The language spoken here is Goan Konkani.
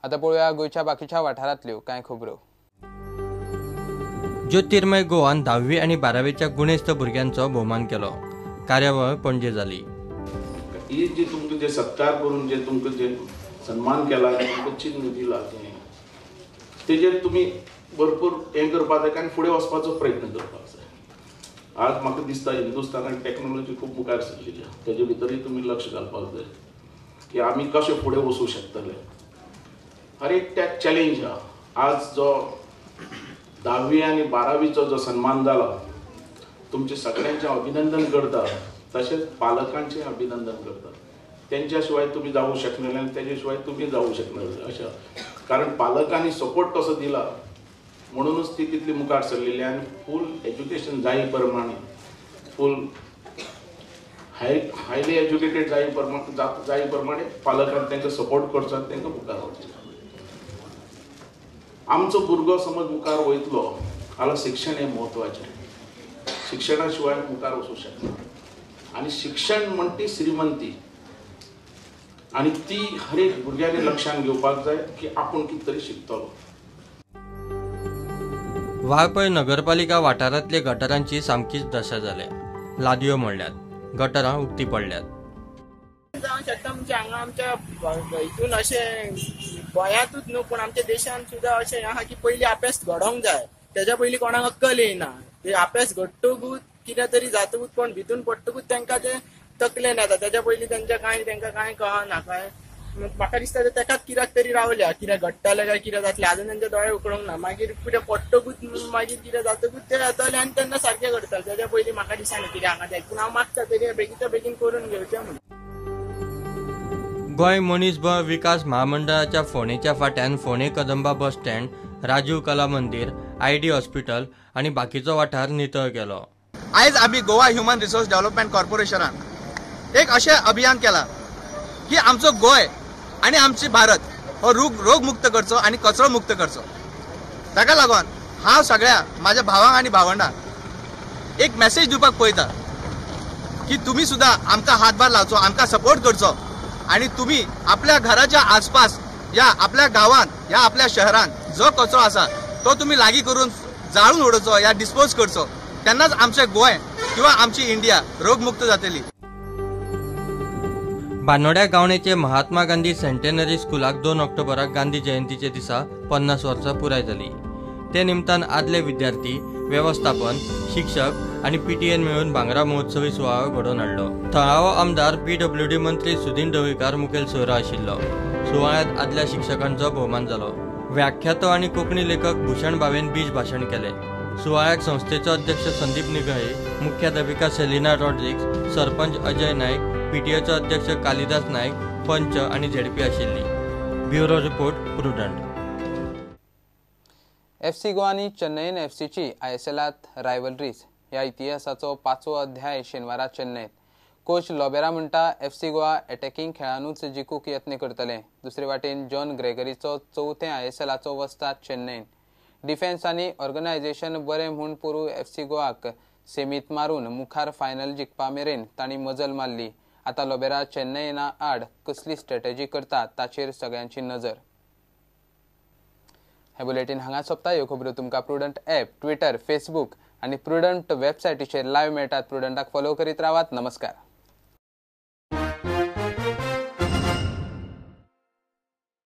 आतां पळोवया गोंयच्या बाकीच्या वाठारांतल्यो कांय खबरो. ज्योतिर्मय गोवान 10वी आनी 12वीच्या गुणेस्त भुरग्यांचो भोवमान केलो. कार्यावळ पणजे जाली. ही जी तुमकां जे सत्कार करून जे तुमकां जे सन्मान केला, तुमकां चिन्ह दिला, तेजेर तुमी भरपूर हें करपाक जाय आनी फुडें वचपाचो प्रयत्न करपाक जाय. आज म्हाका दिसता हिंदुस्थानान टॅक्नोलॉजी खूब मुखार सरलेली आसा, तेजे भितरूय तुमी लक्ष घालपाक जाय की आमी कशें फुडें वचूं शकतले. हर एक त्या चॅलेंज आहा. आज जो 10वी आनी 12वीचो जो सन्मान जाला, तुमचें सगळ्यांचें अभिनंदन करता, तशेंच पालकांचें अभिनंदन करता. तेंच्या शिवाय तुमी जावूं शकनासले आनी तेजे शिवाय तुमी जावूं शकनासले अशें, कारण पालकांनी सपोर्ट तसो दिला म्हणूनच ती तितली मुखार सरलेली आनी फूल एज्युकेशन जाय प्रमाणे, फूल हायली एज्युकेटेड जाय प्रमाणे पालकांनी तांकां सपोर्ट करचो आनी तांकां मुखार वचचें. आमचो भुरगो समज मुखार वयतलो जाल्यार शिक्षण हें म्हत्वाचें. शिक्षणा शिवाय मुखार वचूं शकना आनी शिक्षण म्हणटी श्रीमंती, आनी ती हर एक भुरग्यांनी लक्षांत घेवपाक जाय की आपूण कितें तरी शिकतलो. वाळपय नगरपालिका वाठारांतले गटारांची सामकीच दशा जाल्या. लादयो मोडल्यात, गटारां उक्ती पडल्यात. जावंक शकता म्हणजे हांगा आमच्या हितून अशें गोंयांतूच न्हू पूण आमच्या देशांत सुद्दां अशें आहा की पयलीं अभ्यास घडोवंक जाय, तेज्या पयलीं कोणाक अक्कल येयना. ते अभ्यास घडटकूच कितें तरी जातकूच कोण भितून पडटकूच तांकां ते तकलेन येता, तेज्या पयलीं तेंच्या कांय तांकां कांय कळना. कांय म्हाका दिसता ते तेकाच कित्याक तरी रावल्या, कितें घडटलें काय कितें जातलें आजून तेंचे दोळे उकडूंक ना. मागीर कितें पडटकूच मागीर कितें जातकूच ते येतले आनी तेन्ना सारकें करतले. तेज्या पयलीं म्हाका दिसना कितें हांगा जायत, पूण हांव मागता तरी बेगीच्या बेगीन करून घेवचें म्हणून. गोंय मनीसबळ विकास महामंडळाच्या फोंडेच्या फाट्यान Phondem Kadamba bus stand, Rajiv Kala Mandir, ID hospital आनी बाकीचो वाठार नितळ केलो. आयज आमी गोवा ह्युमन रिसोर्स डेव्हलपमेंट कॉर्पोरेशनान एक अशें अभियान केलां की आमचो गोंय आनी आमची भारत हो रोगमुक्त करचो आनी कचरो मुक्त करचो. ताका लागून हांव सगळ्या माझ्या भावांक आनी भावंडांक एक मॅसेज दिवपाक पळयता की तुमी सुद्दां आमकां हातभार लावचो, आमकां सपोर्ट करचो आनी तुमी आपल्या घराच्या आसपास या आपल्या गांवांत या आपल्या शहरांत जो कचरो आसा तो तुमी लागीं करून जाळून उडोवचो या डिस्पोज करचो. तेन्नाच आमचें गोंय किंवा आमची इंडिया रोगमुक्त जातली. बानोड्या गावणेचे महात्मा गांधी सेंटेनरी स्कुलाक 2 ऑक्टोबराक गांधी जयंतीचे दिसा 50 वर्सां पुराय जाली. ते निमतान आदले विद्यार्थी, वेवस्थापन, शिक्षक आनी पीटीएन मेळून भांगरा महोत्सवी सुवाळो घडोवन हाडलो. थळावो आमदार पीडब्ल्यूडी मंत्री सुदिन ढवळीकार मुखेल सोयरो आशिल्लो. सुवाळ्यांत आदल्या शिक्षकांचो भोवमान जालो. व्याख्यातो आनी कोंकणी लेखक भूषण भावेन बीज भाशण केलें. सुवाळ्याक संस्थेचो अध्यक्ष संदीप निगळे, मुख्याध्यापिका सेलिना रॉड्रिक्स, सरपंच अजय नायक, पीटीएचो अध्यक्ष कालिदास नायक, पंच आनी झेडपी आशिल्ली. Bureau report, Prudent. FC Goa आनी चेन्नईन एफसीची आयएसएलांत रायवलरीज ह्या इतिहासाचो 5वो अध्याय शेनवारा चेन्नईत. कोच लोबेरा म्हणटा एफसी गोवा एटॅकिंग खेळानूच जिखूंक यत्न करतले. दुसरे वाटेन जॉन ग्रेगरीचो 4थें आयएसएलाचो वस्ताद चेन्नईन. डिफेन्स आनी ऑर्गनायझेशन बरें म्हूण पोरूं एफसी गोवाक सेमीत मारून मुखार फायनल जिखपा मेरेन तांणी मजल मारली. आतां लोबेरा चेन्नईना आड कसली स्ट्रॅटेजी करता ताचेर सगळ्यांची नजर. हे बुलेटीन हांगा सोंपता. ह्यो खबरो तुमकां प्रुडंट ॲप, ट्विटर, फेसबूक आनी प्रुडंट वेबसायटीचेर लायव्ह मेळटात. प्रुडंटाक फॉलो करीत रावात. नमस्कार.